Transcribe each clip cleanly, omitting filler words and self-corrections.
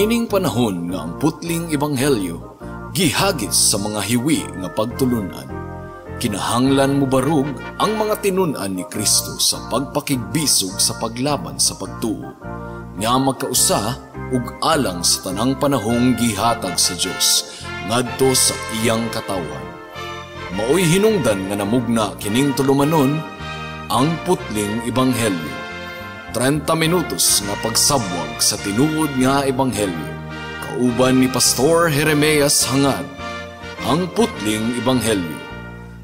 Niining panahon nga ang putling ebanghelyo gihagis sa mga hiwi nga pagtulunan, kinahanglan mobarug ang mga tinun-an ni Kristo sa pagpakigbisog sa paglaban sa pagtuo, nga magkausa ug alang sa tanang panahong gihatag sa Dios ngadto sa iyang katawhan. Maoy hinungdan nga namugna kining tulumanon, ang putling ebanghelyo. 30 minutos nga pagsabwag sa tinuod nga ebanghelyo. Kauban ni Pastor Jeremias Hangad, ang putling ebanghelyo.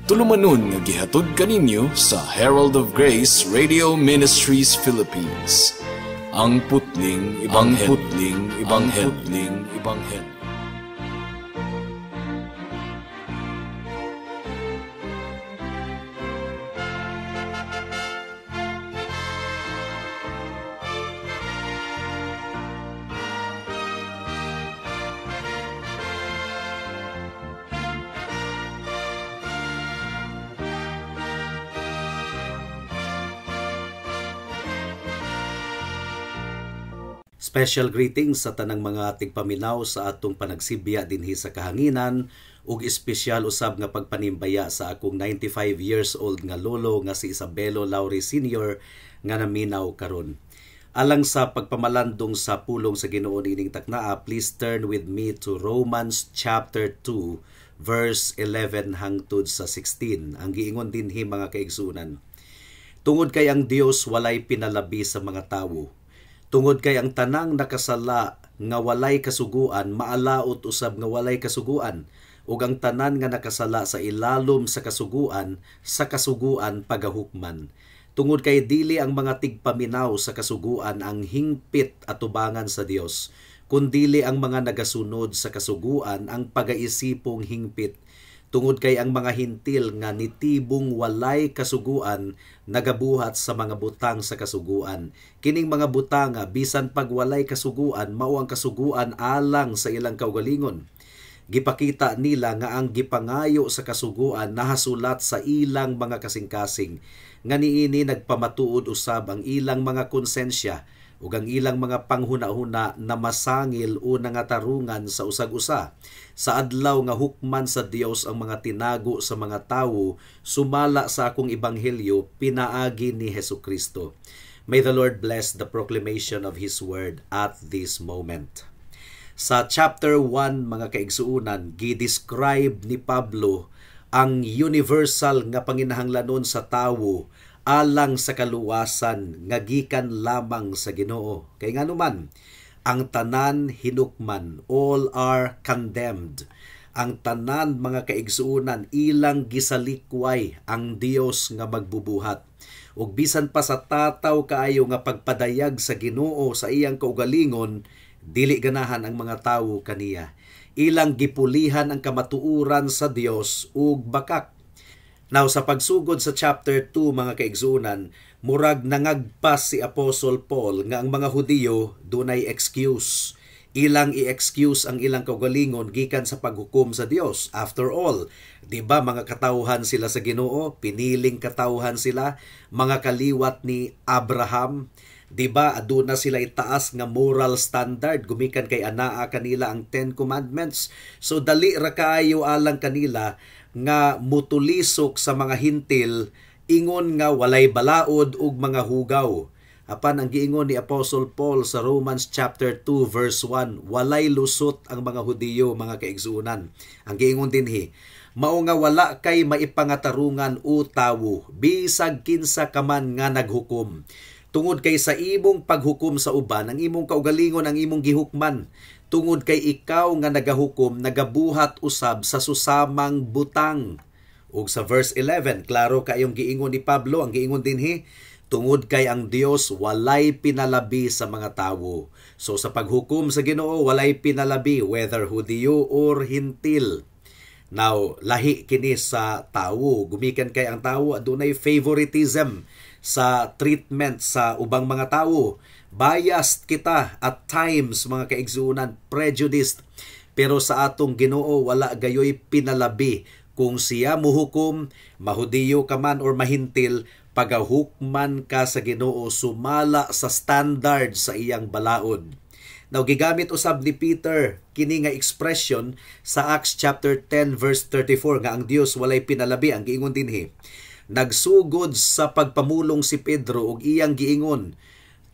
Tulumanon nga gihatod kaninyo sa Herald of Grace Radio Ministries Philippines. Ang putling ebanghelyo. Putling ebanghelyo. Putling ebanghelyo. Special greetings sa tanang mga tigpaminaw sa atong panagsibya dinhi sa kahanginan ug espesyal usab nga pagpanimbaya sa akong 95 years old nga lolo nga si Isabelo Lauri Sr. nga naminaw karon. Alang sa pagpamalandong sa pulong sa Ginoo niining taknaa, please turn with me to Romans chapter 2 verse 11 hangtod sa 16. Ang giingon dinhi, mga kaigsunan: "Tungod kay ang Dios walay pinalabi sa mga tawo. Tungod kay ang tanang nakasala nga walay kasuguan, maalaot usab nga walay kasuguan, ug ang tanan nga nakasala sa ilalom sa kasuguan, sa kasuguan pagahukman. Tungod kay dili ang mga tigpaminaw sa kasuguan ang hingpit atubangan sa Dios, kundili ang mga nagasunod sa kasuguan ang pagaisipong hingpit. Tungod kay ang mga Hintil nga nitibong walay kasuguan nagabuhat sa mga butang sa kasuguan. Kining mga butanga, bisan pag walay kasuguan, mao ang kasuguan alang sa ilang kaugalingon. Gipakita nila nga ang gipangayo sa kasuguan nahasulat sa ilang mga kasing-kasing, nga niini nagpamatuod usab ang ilang mga konsensya ug ang ilang mga panghuna-huna na masangil o nangatarungan sa usag-usa sa adlaw nga hukman sa Dios ang mga tinago sa mga tawo sumala sa akong ebanghelyo pinaagi ni Hesus Kristo." May the Lord bless the proclamation of His word at this moment. Sa chapter 1, mga kaigsuunan, gi-describe ni Pablo ang universal nga panginahanglanon sa tawo alang sa kaluwasan nga gikan lamang sa Ginoo. Kay nganuman, ang tanan hinukman, all are condemned. Ang tanan, mga kaigsuunan, ilang gisalikway ang Dios nga magbubuhat. Ug bisan pa sa tataw kaayo nga pagpadayag sa Ginoo sa iyang kaugalingon, dili ganahan ang mga tawo kaniya. Ilang gipulihan ang kamatuoran sa Dios ug bakak. Now, sa pagsugod sa chapter 2, mga kaigsunan, murag nangagpas si Apostle Paul nga ang mga Hudiyo dunay excuse. Ilang i-excuse ang ilang kaugalingon gikan sa paghukom sa Dios. After all, di ba mga katawhan sila sa Ginoo? Piniling katawhan sila, mga kaliwat ni Abraham. Di ba aduna sila itaas nga moral standard gumikan kay anaa kanila ang Ten Commandments? So dali ra kaayo alang kanila nga mutulisok sa mga Hintil ingon nga walay balaod ug mga hugaw. Apan ang giingon ni Apostle Paul sa Romans chapter 2 verse 1, walay lusot ang mga Hudiyo, mga kaigsuonan. Ang giingon dinhi, "Mao nga wala kay maipangatarungan o tawo, bisag kinsa ka man nga naghukom. Tungod kay sa imong paghukom sa uban, ang imong kaugalingon ang imong gihukman. Tungod kay ikaw nga nagahukom, nagabuhat usab sa susamang butang." Ug sa verse 11, klaro kayong giingon ni Pablo, ang giingon dinhi, "Tungod kay ang Dios walay pinalabi sa mga tawo." So sa paghukom sa Ginoo, walay pinalabi whether Hudiyo or Hintil. Now, lahi kini sa tawo. Gumikan kay ang tawo adunay favoritism sa treatment sa ubang mga tawo. Biased kita at times, mga kaigsuonan, prejudiced. Pero sa atong Ginoo wala gayoy pinalabi. Kung siya muhukom, mahudiyo ka man or mahintil, pagahukman ka sa Ginoo sumala sa standard sa iyang balaod. Now, gigamit usab ni Peter kini nga expression sa Acts chapter 10 verse 34 nga ang Dios walay pinalabi. Ang giingon dinhi, nagsugod sa pagpamulong si Pedro ug iyang giingon,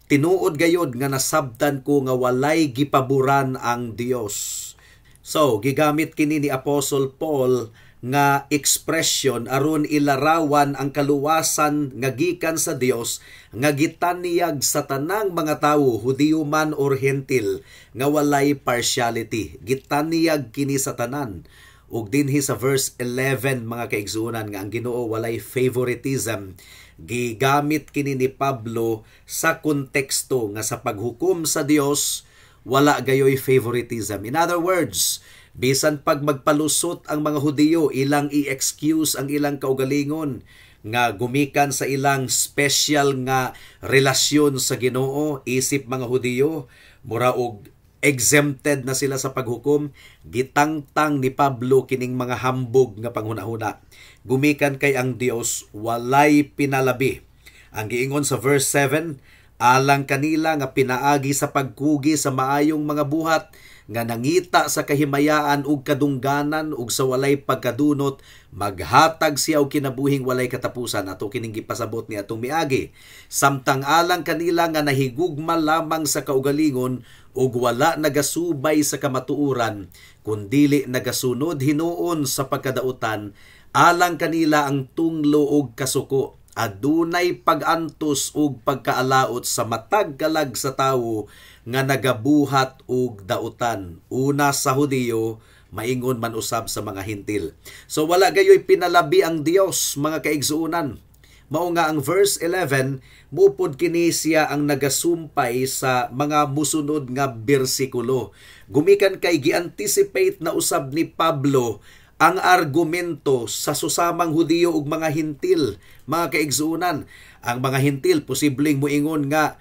"Tinuod gayod nga nasabtan ko nga walay gipaboran ang Dios." So, gigamit kini ni Apostle Paul nga expression aron ilarawan ang kaluwasan nga gikan sa Dios nga gitaniyag sa tanang mga tawo, Hudiyo man or Hentil, nga walay partiality. Gitaniyag kini sa tanan. Ug dinhi sa verse 11, mga kaigsuonan, nga ang Ginoo walay favoritism, gigamit kini ni Pablo sa konteksto nga sa paghukom sa Dios wala gayoy favoritism. In other words, bisan pag magpalusot ang mga Hudiyo, ilang i-excuse ang ilang kaugalingon nga gumikan sa ilang special nga relasyon sa Ginoo, isip mga Hudiyo, mura og exempted na sila sa paghukom, gitangtang ni Pablo kining mga hambog nga panghunahuna. Gumikan kay ang Dios walay pinalabi. Ang giingon sa verse 7, alang kanila nga pinaagi sa pagkugi sa maayong mga buhat nga nangita sa kahimayaan ug kadungganan ug sa walay pagkadunot, maghatag siya og kinabuhing walay katapusan. Ato kining gipasabot ni atong miagi. Samtang alang kanila nga nahigugma lamang sa kaugalingon ug wala nagasubay sa kamatuoran kundili nagasunod hinuon sa pagkadautan, alang kanila ang tunglo ug kasuko, adunay pag-antos ug pagkaalaot sa matag kalag sa tawo nga nagabuhat og dautan, una sa Hudiyo, maingon man usab sa mga Hentil. So wala gayoy pinalabi ang Dios, mga kaigsuonan. Mao nga ang verse 11 mupod kini siya ang nagasumpay sa mga musunod nga bersikulo. Gumikan kay gi-anticipate na usab ni Pablo ang argumento sa susamang Hudiyo ug mga Hentil, mga kaigsuonan. Ang mga Hentil posibleng moingon nga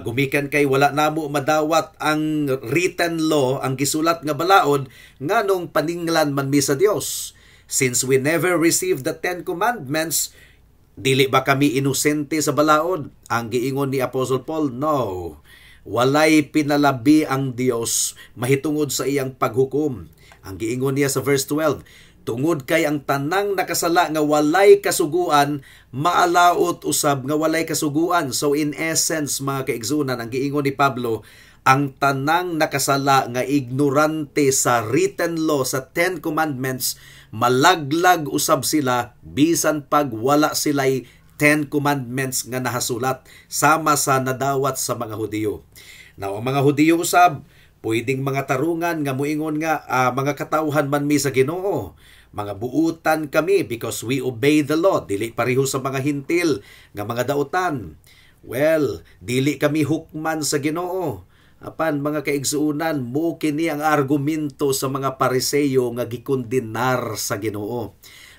gumikan kay wala namo madawat ang written law, ang gisulat nga balaod, nganong paninglan man mi sa Dios? Since we never received the Ten Commandments, dili ba kami inosente sa balaod? Ang giingon ni Apostle Paul, no. Walay pinalabi ang Dios mahitungod sa iyang paghukom. Ang giingon niya sa verse 12, tungod kay ang tanang nakasala nga walay kasuguan, maalaot usab nga walay kasuguan. So in essence, mga kaigsuonan, ang giingon ni Pablo, ang tanang nakasala nga ignorante sa written law, sa Ten Commandments, malaglag usab sila bisan pag wala sila'y Ten Commandments nga nahasulat sama sa nadawat sa mga Hudiyo. Now, ang mga Hudiyo usab, pwedeng mga tarungan nga muingon nga mga katawhan man mi sa Ginoo. Mga buutan kami because we obey the law. Dili pareho sa mga Hentil nga mga dautan. Well, dili kami hukman sa Ginoo. Apan, mga kaigsuonan, mo kini ang argumento sa mga Pariseyo nga gikondenar sa Ginoo.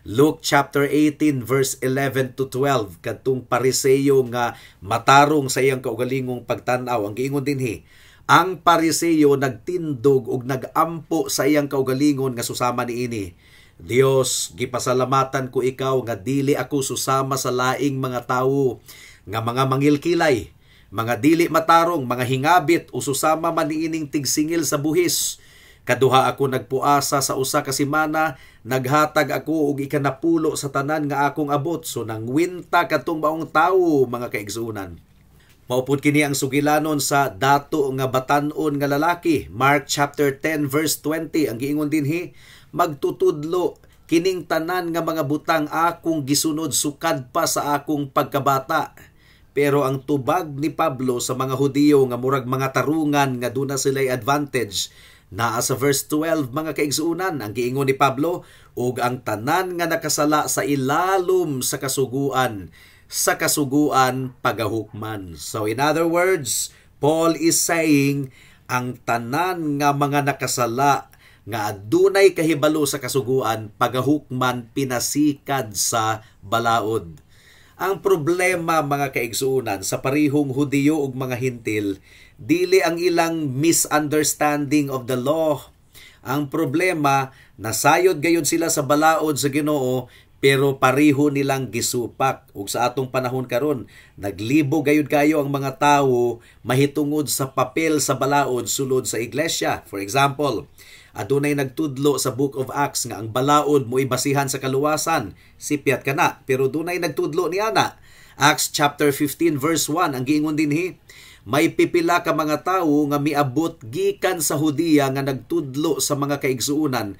Luke chapter 18 verse 11 to 12, kadtong Pariseyo nga matarong sa iyang kaugalingong pagtan-aw, ang giingon dinhi, ang Pariseyo nagtindog og nagampo sa iyang kaugalingon nga susama niini, "Dios, gipasalamatan ko ikaw nga dili ako susama sa laing mga tawo nga mga mangilkilay, mga dili matarong, mga hingabit o susama man niining tigsingil sa buhis. Kaduha ako nagpuasa sa usa ka semana, naghatag ako og ikanapulo sa tanan nga akong abot." So nangwinta kadtong maong tawo, mga kaigsuonan. Maupod kini ang sugilanon sa dato nga batan-on nga lalaki. Mark chapter 10 verse 20, ang giingon dinhi, "Magtutudlo, kining tanan nga mga butang akong gisunod sukad pa sa akong pagkabata." Pero ang tubag ni Pablo sa mga Hudiyo nga murag mga tarungan nga duna sila'y advantage, naa sa verse 12, mga kaigsuonan. Ang giingon ni Pablo, "Ug ang tanan nga nakasala sa ilalom sa kasuguan pagahukman." So in other words, Paul is saying ang tanan nga mga nakasala nga adunay kahibalo sa kasuguan, pagahukman pinasikad sa balaod. Ang problema, mga kaigsuonan, sa parihong Hudiyo ug mga Hentil, dili ang ilang misunderstanding of the law. Ang problema, nasayod gayud sila sa balaod sa Ginoo, Pero pareho nilang gisupak. Ug sa atong panahon karon, naglibo gayud kayo ang mga tawo mahitungod sa papel sa balaod sulod sa iglesia. For example, adunay nagtudlo sa Book of Acts nga ang balaod mo ibasihan sa kaluwasan. Sipyat kana, pero dunay nagtudlo ni ana. Acts chapter 15 verse 1 ang giingon dinhi, may pipila ka mga tawo nga miabot gikan sa Hudiya nga nagtudlo sa mga kaigsuonan,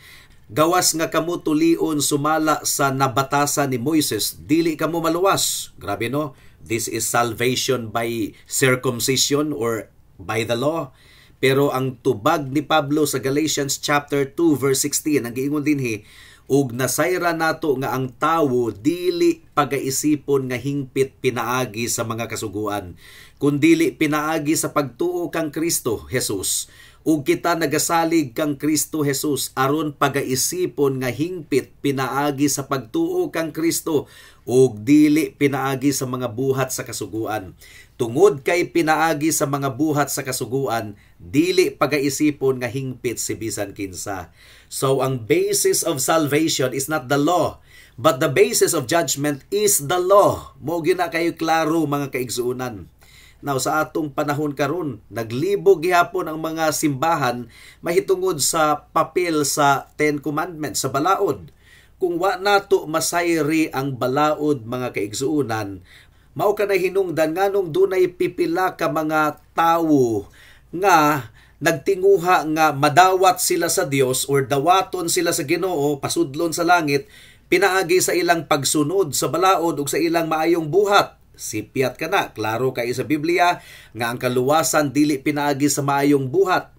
gawas nga kamo tulion sumala sa nabatasan ni Moises, dili kamo maluwas. Grabe, no? This is salvation by circumcision or by the law. Pero ang tubag ni Pablo sa Galatians chapter 2 verse 16, ang giingon dinhi, ug nasayra nato nga ang tawo dili pagaisipon nga hingpit pinaagi sa mga kasuguan, kundili pinaagi sa pagtuo kang Kristo Jesus. Ug kita nagasalig kang Kristo Jesus aron pagaisipon nga hingpit pinaagi sa pagtuo kang Kristo ug dili pinaagi sa mga buhat sa kasuguan. Tungod kay pinaagi sa mga buhat sa kasuguan, dili pagaisipon nga hingpit si bisan kinsa. So ang basis of salvation is not the law, but the basis of judgment is the law. Mao gina kayo klaro, mga kaigsuonan. Now, sa atong panahon karon, naglibog gihapon ang mga simbahan mahitungod sa papel sa Ten Commandments, sa balaod. Kung wa nato masayri ang balaod, mga kaigsuonan, mao ka na hinungdan nganong dunay pipila ka mga tawo nga nagtinguha nga madawat sila sa Dios or dawaton sila sa Ginoo, pasudlon sa langit pinaagi sa ilang pagsunod sa balaod ug sa ilang maayong buhat. Sipyat kana, klaro kay sa Biblia nga ang kaluwasan dili pinaagi sa maayong buhat.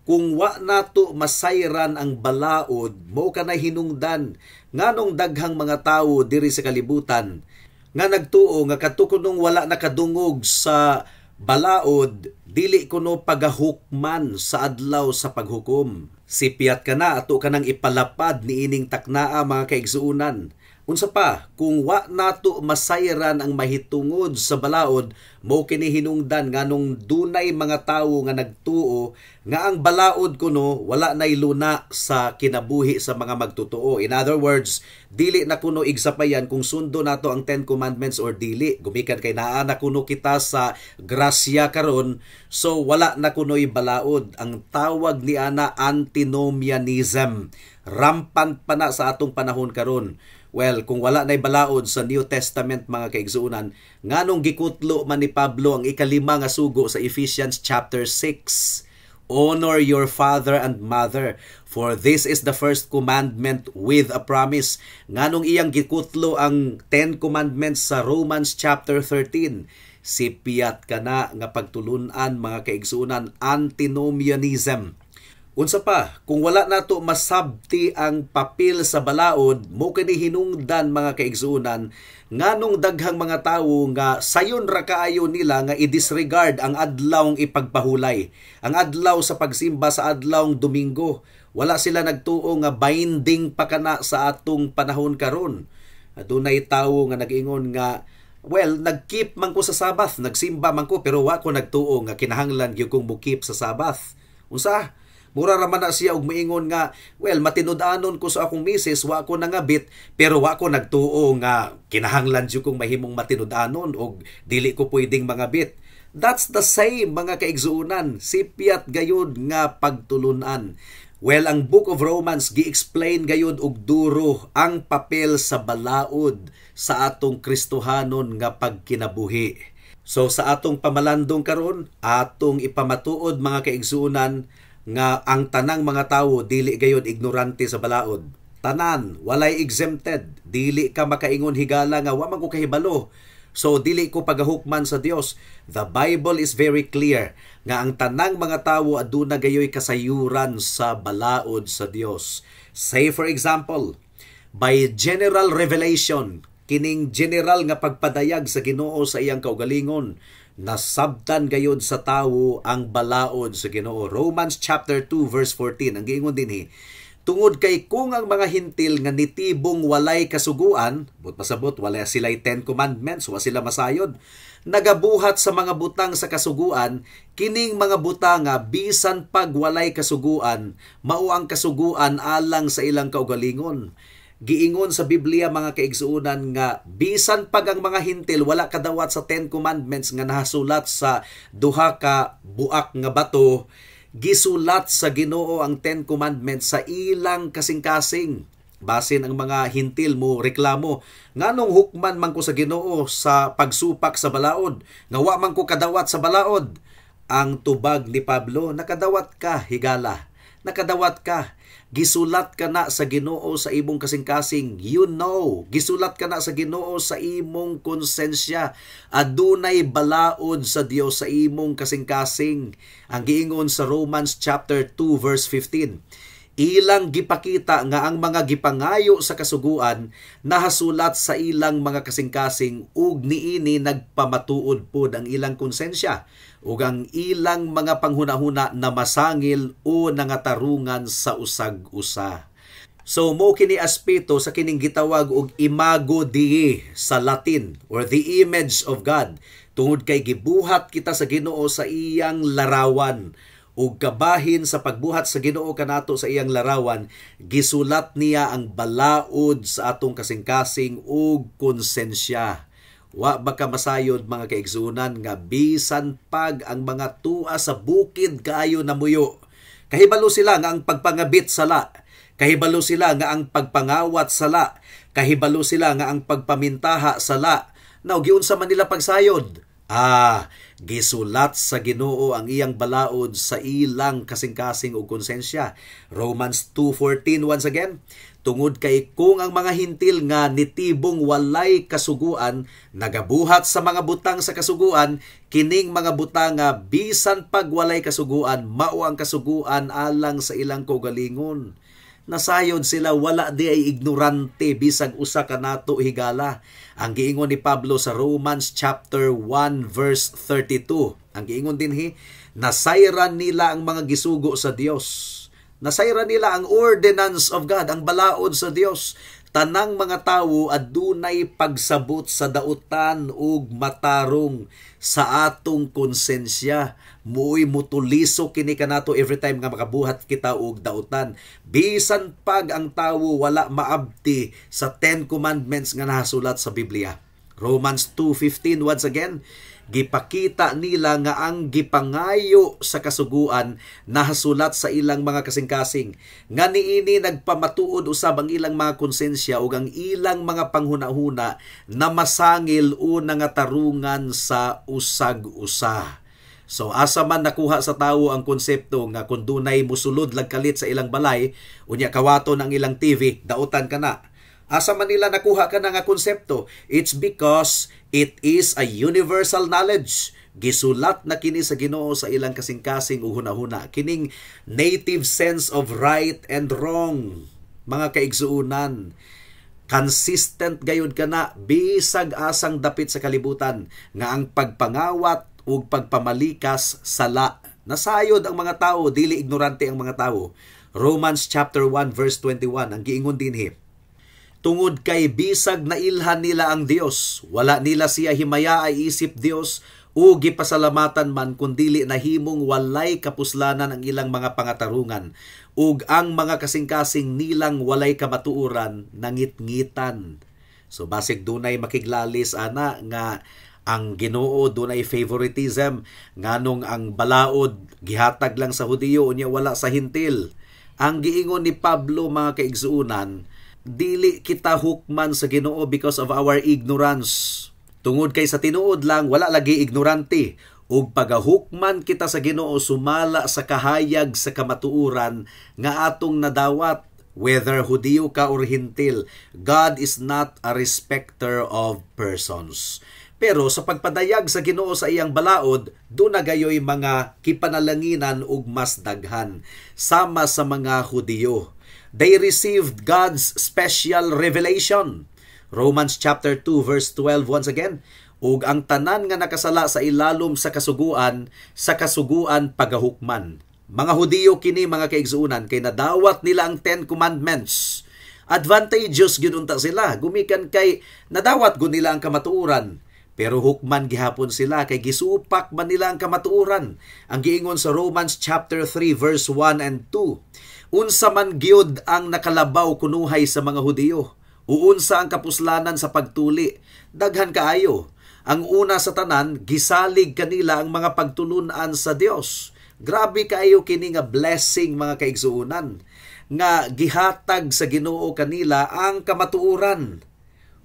Kung wa nato masayran ang balaod, mao ka na hinungdan nganong daghang mga tawo diri sa kalibutan nga nagtuo nga kadto kunong wala nakadungog sa balaod, dili kuno pagahukman sa adlaw sa paghukom. Sipyat kana, ato kanang ipalapad niining taknaa, mga kaigsuonan. Unsa pa, kung wa nato masayran ang mahitungod sa balaod, mo kini hinungdan nganong dunay mga tawo nga nagtuo nga ang balaod kuno wala nay luna sa kinabuhi sa mga magtotoo. In other words, dili na kuno igsapayan kung sundo nato ang Ten Commandments or dili. Gumikan kay naa na kuno kita sa grasya karon, so wala na kuno'y balaod. Ang tawag ni ana, antinomianism. Rampant pa na sa atong panahon karon. Well, kung wala na'y balaod sa New Testament, mga kaigsuonan, nganong gikutlo man ni Pablo ang ikalima nga sugo sa Ephesians chapter 6? "Honor your father and mother, for this is the first commandment with a promise." Nganong iyang gikutlo ang Ten Commandments sa Romans chapter 13? Sipyat kana nga pagtulunan, mga kaigsuonan, antinomianism. Unsa pa, kung wala nato masabti ang papel sa balaod, mo kini hinungdan, mga kaigsuonan, nganong daghang mga tawo nga sayon ra kaayo nila nga i-disregard ang adlawng ipagpahulay, ang adlaw sa pagsimba sa adlawng Domingo. Wala sila nagtuo nga binding pa kana sa atong panahon karon. Adunay tawo nga nag-ingon nga, "Well, nag-keep man ko sa Sabbath, nagsimba man ko, pero wa ko nagtuo nga kinahanglan gyud kong mo-keep sa Sabbath." Unsa? Mura ra man na siya og moingon nga, "Well, matinud-anon ko sa akong misis, wa ko nangabit, pero wa ko nagtuo nga kinahanglan jud kong mahimong matinud-anon og dili ko pwedeng mangabit." That's the same, mga kaigsuonan, sipyat gayud nga pagtulunan. Well, ang Book of Romans gi-explain gayud og duro ang papel sa balaod sa atong Kristohanon nga pagkinabuhi. So sa atong pamalandong karon, atong ipamatuod, mga kaigsuonan, nga ang tanang mga tawo dili gayud ignorante sa balaod. Tanan, walay exempted. Dili ka makaingon higala nga wa man ko kahibalo, so dili ko pagahukman sa Dios. The Bible is very clear nga ang tanang mga tawo aduna gayoy kasayuran sa balaod sa Dios. Say for example, by general revelation, kining general nga pagpadayag sa Ginoo sa iyang kaugalingon, nasabtan gayod sa tawo ang balaod sa Ginoo. Romans chapter 2 verse 14 ang giingon dinhi, tungod kay kung ang mga Hentil nga nitibong walay kasuguan, but pasabot wala sila Ten Commandments, wa sila masayod, nagabuhat sa mga butang sa kasuguan, kining mga butanga bisan pag walay kasuguan, mao ang kasuguan alang sa ilang kaugalingon. Giingon sa Biblia, mga kaigsuonan, nga bisan pag ang mga Hintil wala kadawat sa Ten Commandments nga nahasulat sa duha ka buak nga bato, gisulat sa Ginoo ang Ten Commandments sa ilang kasing-kasing. Basin ang mga Hintil mo reklamo, nganong hukman man ko sa Ginoo sa pagsupak sa balaod nga wa man ko kadawat sa balaod? Ang tubag ni Pablo, "Nakadawat ka, higala. Nakadawat ka. Gisulat ka na sa Ginoo sa imong kasing-kasing. You know, gisulat ka na sa Ginoo sa imong konsensya. Adunay balaod sa Dios sa imong kasing-kasing." Ang giingon sa Romans chapter 2 verse 15, ilang gipakita nga ang mga gipangayo sa kasuguan nahasulat sa ilang mga kasing-kasing ug niini nagpamatuod pod ang ilang konsensya ug ang ilang mga panghunahuna na masangil o nangatarungan sa usag-usa. So mo kini aspeto sa kining gitawag og imago Dei sa Latin or the image of God, tungod kay gibuhat kita sa Ginoo sa iyang larawan, ug kabahin sa pagbuhat sa Ginoo kanato sa iyang larawan, gisulat niya ang balaod sa atong kasing-kasing ug konsensya. Wa ba ka masayod, mga kaigsunan, nga bisan pag ang mga tua sa bukid kaayo namuyo, kahibalo sila nga ang pagpangabit sala, kahibalo sila nga ang pagpangawat sala, kahibalo sila nga ang pagpamintaha sala? Now, giunsa man nila pagsayod? Ah, gisulat sa Ginoo ang iyang balaod sa ilang kasing-kasing ug konsensya. Romans 2:14 once again, tungod kay kung ang mga Hintil nga nitibong walay kasuguan nagabuhat sa mga butang sa kasuguan, kining mga butang nga bisan pag walay kasuguan, mao ang kasuguan alang sa ilang kaugalingon. Nasayod sila, wala di ay ignorante bisag usa ka nato, higala. Ang giingon ni Pablo sa Romans chapter 1 verse 32. Ang giingon dinhi, nasayran nila ang mga gisugo sa Dios. Nasayran nila ang ordinance of God, ang balaod sa Dios. Tanang mga tawo adunay pagsabot sa dautan ug matarong sa atong konsensya. Mo'y mutuliso kini kanato every time nga makabuhat kita og dautan. Bisan pag ang tawo wala maabti sa Ten Commandments nga nahasulat sa Biblia. Romans 2:15 once again, gipakita nila nga ang gipangayo sa kasuguan nahasulat sa ilang mga kasing-kasing, nga niini nagpamatuod usab ang ilang mga konsensya ug ang ilang mga panghunahuna na masangil o nangatarungan sa usag-usa. So asa man nakuha sa tawo ang konsepto nga kung dunay musulod lagkalit sa ilang balay, unya kawaton ang ilang TV, dautan ka na? Asa man nila nakuha ka na nga konsepto? It's because it is a universal knowledge. Gisulat na kini sa Ginoo sa ilang kasing-kasing ug hunahuna. Kining native sense of right and wrong. Mga kaigsuunan, consistent gayud kana bisag asang dapit sa kalibutan nga ang pagpangawat ug pagpamalikas sala. Nasayod ang mga tao, dili ignorante ang mga tao. Romans chapter 1 verse 21 ang giingon dinhi. Tungod kay bisag nailhan nila ang Dios, wala nila siya himaya ay isip Dios o gipasalamatan man, kundili nahimong walay kapuslanan ang ilang mga pangatarungan ug ang mga kasing-kasing nilang walay kamatuoran nangitngitan. So basig dunay makiglalis ana nga ang Ginoo dunay favoritism, nganong ang balaod gihatag lang sa Hudiyo unya wala sa Hintil. Ang giingon ni Pablo, mga kaigsuonan, dili kita hukman sa Ginoo because of our ignorance. Tungod kay sa tinuod lang, wala lagi ignorante. Ug pagahukman kita sa Ginoo sumala sa kahayag sa kamatuoran nga atong nadawat, whether Hudiyo ka or Hintil, God is not a respecter of persons. Pero sa pagpadayag sa Ginoo sa iyang balaod, duna gayoy mga kipanalanginan ug mas daghan sama sa mga Hudiyo. They received God's special revelation. Romans chapter 2 verse 12 once again, ug ang tanan nga nakasala sa ilalom sa kasuguan, sa kasuguan pagahukman. Mga Hudiyo kini, mga kaigsuonan, kay nadawat nila ang Ten Commandments. Advantageous gyud unta sila gumikan kay nadawat gud nila ang kamatuoran. Pero hukman gihapon sila kay gisupak man nila ang kamatuoran. Ang giingon sa Romans chapter 3 verse 1 and 2. Unsa man gyud ang nakalabaw kunuhay sa mga Hudiyo? Uunsa ang kapuslanan sa pagtuli? Daghan kaayo. Ang una sa tanan, gisalig kanila ang mga pagtulunan sa Dios. Grabe kaayo kini nga blessing, mga kaigsuonan, nga gihatag sa Ginoo kanila ang kamatuoran.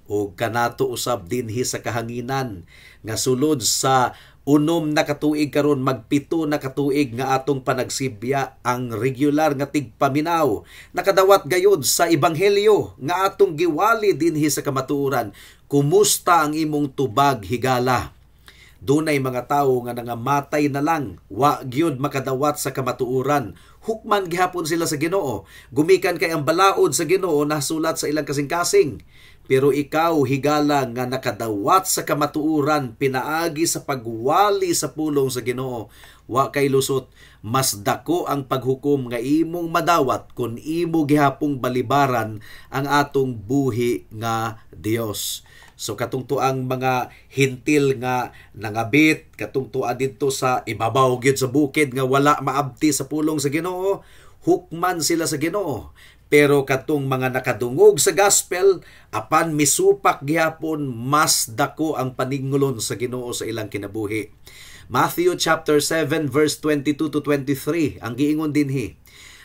O kanato usab dinhi sa kahanginan nga sulod sa 6 na katuig karon, mag-7 na katuig nga atong panagsibya, ang regular nga tigpaminaw nakadawat gayod sa ebanghelyo nga atong giwali dinhi sa kamatuoran. Kumusta ang imong tubag, higala? Dunay mga tawo nga nangamatay na lang, wa gyud makadawat sa kamatuoran. Hukman gihapon sila sa Ginoo. Gumikan kay ang balaod sa Ginoo nasulat sa ilang kasing-kasing. Pero ikaw, higala, nga nakadawat sa kamatuoran pinaagi sa pagwali sa pulong sa Ginoo, wa kay lusot. Mas dako ang paghukom nga imong madawat kung imo gihapong balibaran ang atong buhi nga Dios. So katungtuang mga Hentil nga nangabit, katungtua didto sa ibabaw gyud sa bukid nga wala maabti sa pulong sa Ginoo, hukman sila sa Ginoo. Pero katong mga nakadungog sa gospel apan misupak gihapon, mas dako ang paningulon sa Ginoo sa ilang kinabuhi. Matthew chapter 7 verse 22 to 23 ang giingon dinhi.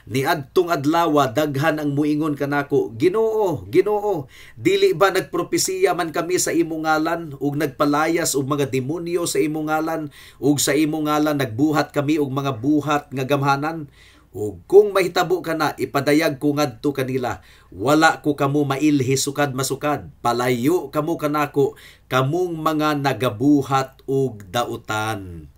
"Niadtong adlawa, daghan ang muingon kanako, 'Ginoo, Ginoo, dili ba nagpropesiya man kami sa imong ngalan ug nagpalayas og mga demonyo sa imong ngalan ug sa imong ngalan nagbuhat kami og mga buhat nga gamhanan?' Ug kung mahitabo kana, ipadayag ko ngadto kanila, 'Wala ko kamo mailhi sukad masukad. Palayo kamo kanako, kamong mga nagabuhat og dautan.'"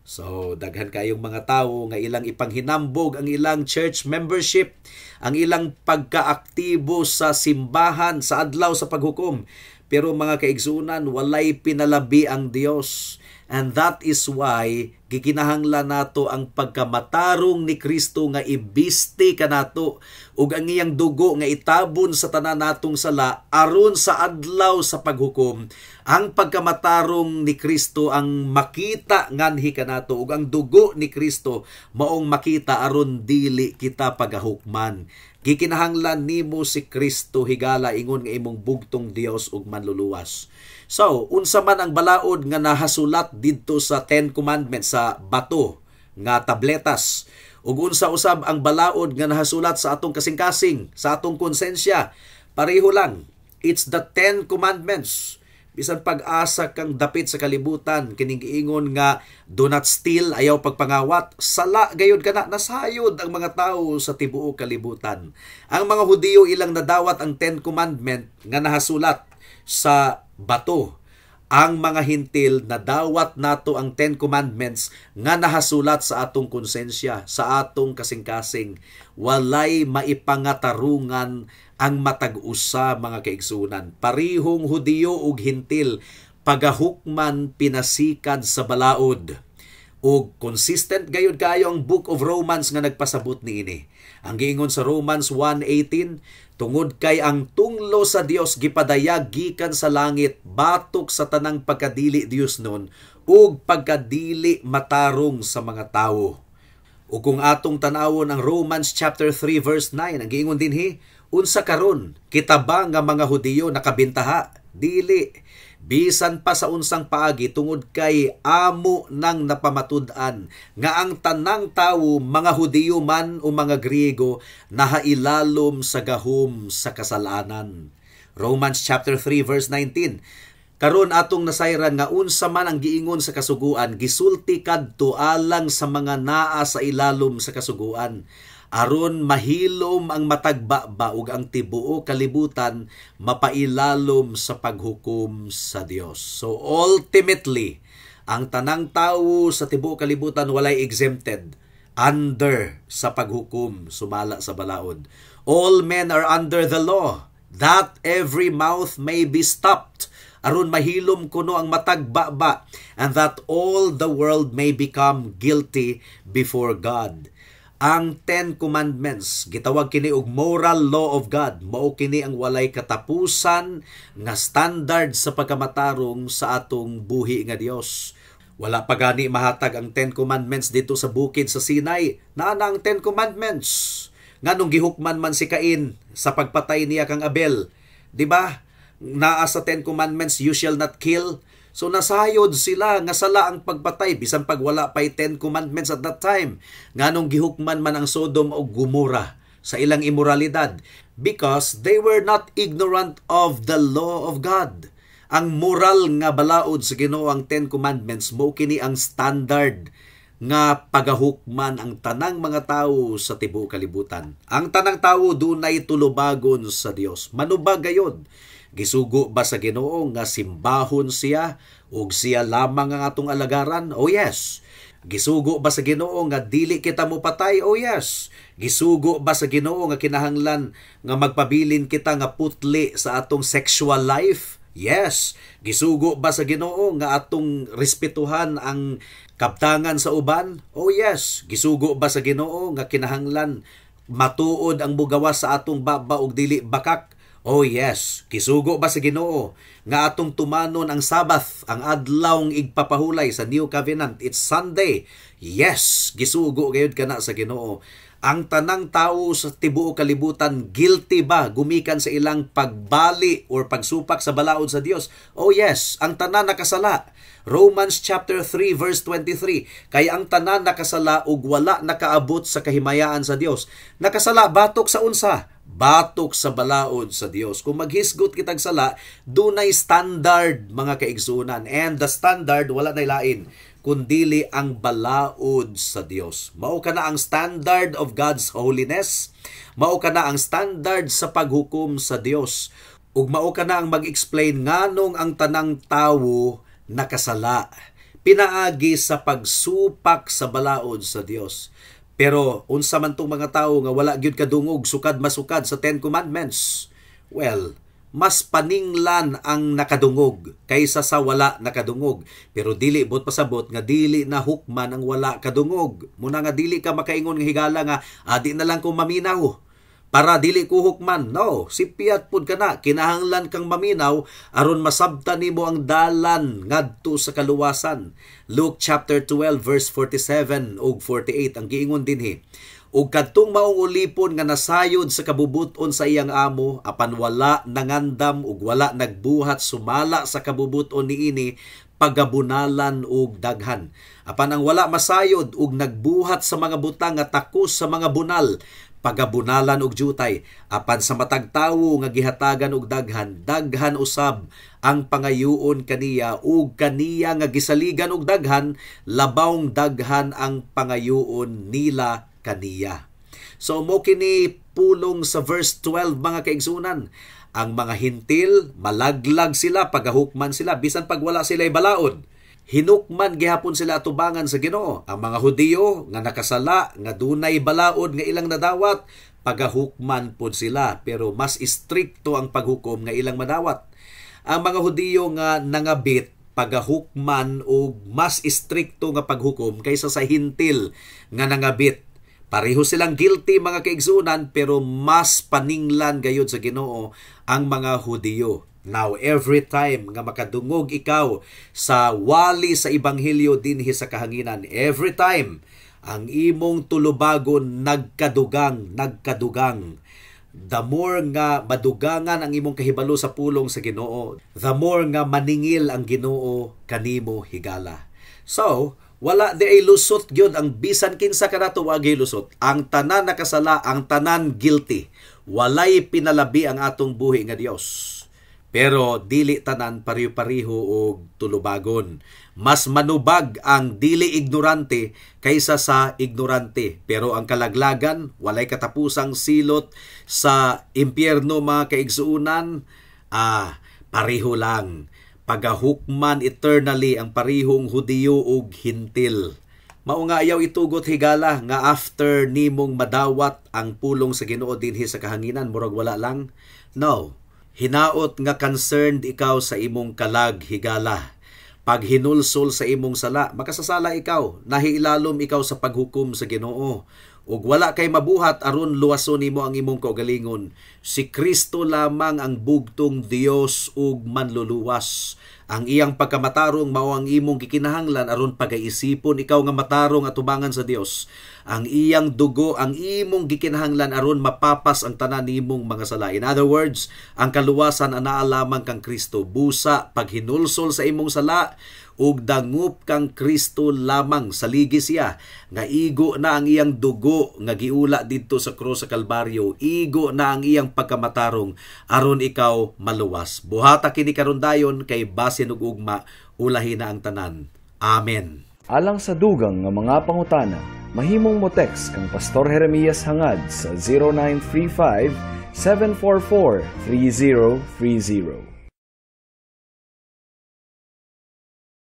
So, daghan kayong mga tawo nga ilang ipanghinambog ang ilang church membership, ang ilang pagkaaktibo sa simbahan sa adlaw sa paghukom. Pero mga kaigsunan, walay pinalabi ang Dios. And that is why gikinahanglan nato ang pagkamatarong ni Kristo nga ibisti kanato ug ang iyang dugo nga itabon sa tanan natong sala, aron sa adlaw sa paghukom ang pagkamatarong ni Kristo ang makita nganhi kanato ug ang dugo ni Kristo maong makita aron dili kita pagahukman. Gikinahanglan nimo si Kristo, higala, ingon nga imong bugtong Dios ug Manluluwas. So, unsa man ang balaod nga nahasulat didto sa Ten Commandments sa bato nga tabletas? Ug unsa usab ang balaod nga nahasulat sa atong kasing-kasing, sa atong konsensya? Pareho lang. It's the Ten Commandments. Bisan pag-asa kang dapit sa kalibutan, kining giingon nga "Do not steal," ayaw pagpangawat, sala gayud kana, nasayod ang mga tawo sa tibuok kalibutan. Ang mga Hudiyo, ilang nadawat ang Ten Commandment nga nahasulat sa bato. Ang mga Hentil, nadawat nato ang Ten Commandments nga nahasulat sa atong konsensya, sa atong kasing-kasing. Walay maipangatarungan ang matag usa, mga kaigsunan. Parihong Hudiyo ug Hentil, pagahukman pinasikad sa balaod. Ug consistent gayud kayo ang Book of Romans nga nagpasabot niini. Ang giingon sa Romans 1:18, "Tungod kay ang tunglo sa Dios gipadayag gikan sa langit batok sa tanang pagkadili Diosnon ug pagkadili matarong sa mga tawo." Ug kung atong tan-awon ang Romans chapter 3 verse 9, ang giingon dinhi, "Unsa karon, kita ba nga mga Hudiyo nakabintaha? Dili. Bisan pa sa unsang paagi, tungod kay amo nang napamatud-an nga ang tanang tawo, mga Hudiyo man o mga Griego, nahailalom sa gahom sa kasalanan." Romans chapter 3 verse 19. "Karon atong nasayran nga unsa man ang giingon sa kasuguan, gisulti kadto alang sa mga naa sa ilalom sa kasuguan, aron mahilom ang matag baba ug ang tibuok kalibutan mapailalom sa paghukom sa Dios." So ultimately, ang tanang tawo sa tibuok kalibutan, walay exempted, under sa paghukom sumala sa balaod. "All men are under the law, that every mouth may be stopped," aron mahilom kuno ang matag baba, "and that all the world may become guilty before God." Ang Ten Commandments, gitawag kini og moral law of God. Mao kini ang walay katapusan nga standard sa pagkamatarong sa atong buhi nga Dios. Wala pa gani mahatag ang Ten Commandments dito sa bukid sa Sinai. Naa na ang Ten Commandments. Nganong gihukman man si Cain sa pagpatay niya kang Abel? Di ba? Naa sa Ten Commandments, "You shall not kill." So nasayod sila nga sala ang pagpatay bisan pag wala pay Ten Commandments at that time. Nganong gihukman man ang Sodom o Gomorrah sa ilang immoralidad? Because they were not ignorant of the law of God. Ang moral nga balaod sa Ginoo, ang Ten Commandments, mo kini ang standard nga pagahukman ang tanang mga tawo sa tibuok kalibutan. Ang tanang tawo dunay tulubagon sa Dios. Manubag gayod. Gisugo ba sa Ginoo nga simbahon siya ug siya lamang ang atong alagaran? Oh yes. Gisugo ba sa Ginoo nga dili kita mopatay? Oh yes. Gisugo ba sa Ginoo nga kinahanglan nga magpabilin kita nga putli sa atong sexual life? Yes. Gisugo ba sa Ginoo nga atong respetuhan ang kabtangan sa uban? Oh yes. Gisugo ba sa Ginoo nga kinahanglan matuod ang mugawas sa atong baba ug dili bakak? Oh yes. Gisugo ba sa Ginoo nga atong tumanon ang Sabbath, ang adlawng igpapahulay sa New Covenant? It's Sunday. Yes, gisugo gayud kana sa Ginoo. Ang tanang tawo sa tibuok kalibutan, guilty ba gumikan sa ilang pagbali or pagsupak sa balaod sa Dios? Oh yes, ang tanan nakasala. Romans chapter 3 verse 23, kay ang tanan nakasala ug wala nakaabot sa kahimayaan sa Dios. Nakasala batok sa unsa? Batok sa balaod sa Dios. Kung maghisgot kitag sala, dunay standard, mga kaigsunan. And the standard, wala nay lain kundili ang balaod sa Dios. Mao kana ang standard of God's holiness. Mao kana ang standard sa paghukom sa Dios. Ug mao kana ang mag-explain nganong ang tanang tawo nakasala pinaagi sa pagsupak sa balaod sa Dios. Pero unsa man tong mga tawo nga wala gyud kadungog sukad masukad sa Ten Commandments? Well, mas paninglan ang nakadungog kaysa sa wala nakadungog. Pero dili bot pasabot nga dili na hukman ang wala kadungog. Muna nga dili ka makaingon nga, higala, nga adi na lang ko maminaw para dili ko hukman. No, sipyat pud ka na. Kinahanglan kang maminaw aron masabtan nimo ang dalan ngadto sa kaluwasan. Luke chapter 12 verse 47 ug 48 ang giingon dinhi. "Ug kadtong maong ulipon nga nasayod sa kabubuton sa iyang amo apan wala nangandam ug wala nagbuhat sumala sa kabubuton niini, pagabunalan og daghan. Apan ang wala masayod ug nagbuhat sa mga butang nga takos sa mga bunal, pagabunalan og jutay. Apan sa matag tawo nga gihatagan og daghan, daghan usab ang pangayuon kaniya, ug kaniya nga gisaligan og daghan, labawng daghan ang pangayuon nila kaniya." So mo kini pulong sa verse 12, mga kaigsunan. Ang mga Hintil, malaglag sila, pagahukman sila bisan pag wala sila balaod. Hinukman gihapon sila atubangan sa Ginoo. Ang mga Hudiyo nga nakasala, nga dunay balaod nga ilang nadawat, pagahukman pod sila, pero mas istrikto ang paghukom nga ilang madawat. Ang mga Hudiyo nga nangabit, pagahukman og mas istrikto nga paghukom kaysa sa Hintil nga nangabit. Pareho silang guilty, mga kaigsunan, pero mas paninglan gayud sa Ginoo ang mga Hudiyo. Now, every time nga makadungog ikaw sa wali sa ebanghelyo dinhi sa kahanginan, every time ang imong tulubagon nagkadugang, nagkadugang. The more nga madugangan ang imong kahibalo sa pulong sa Ginoo, the more nga maningil ang Ginoo kanimo, higala. So, wala di ay lusot gyud ang bisan kinsa kanato, wa lusot. Ang tanan nakasala, ang tanan guilty. Walay pinalabi ang atong buhi nga Dios. Pero dili tanan pareho-pareho og tulubagon. Mas manubag ang dili ignorante kaysa sa ignorante. Pero ang kalaglagan, walay katapusang silot sa impyerno, mga kaigsuunan, pareho lang. Pagahukman eternally ang parehong Hudiyo ug Hintil. Mao nga ayaw itugot, higala, nga after nimong madawat ang pulong sa Ginoo dinhi sa kahanginan, murag wala lang. No. Hinaot nga concerned ikaw sa imong kalag, higala. Pag hinulsol sa imong sala, makasasala ikaw, nahiilalom ikaw sa paghukom sa Ginoo. Ug wala kay mabuhat aron luwason nimo ang imong kaugalingon. Si Kristo lamang ang bugtong Dios ug manluluwas. Ang iyang pagkamatarong mao ang imong gikinahanglan aron pagaisipon ikaw nga matarong atubangan sa Dios. Ang iyang dugo ang imong gikinahanglan aron mapapas ang tanan nimong mga sala. In other words, ang kaluwasan anaa lamang kang Kristo. Busa paghinulsol sa imong sala ug dangup kang Kristo lamang, saligi siya nga igo na ang iyang dugo nga giula didto sa krus sa Kalbaryo, igo na ang iyang pagkamatarong aron ikaw maluwas. Buhata kini karon dayon kay basin ug ugma ulahi na ang tanan. Amen. Alang sa dugang nga mga pangutana, mahimong mo text kang Pastor Jeremias Hangad sa 0935 744 3030.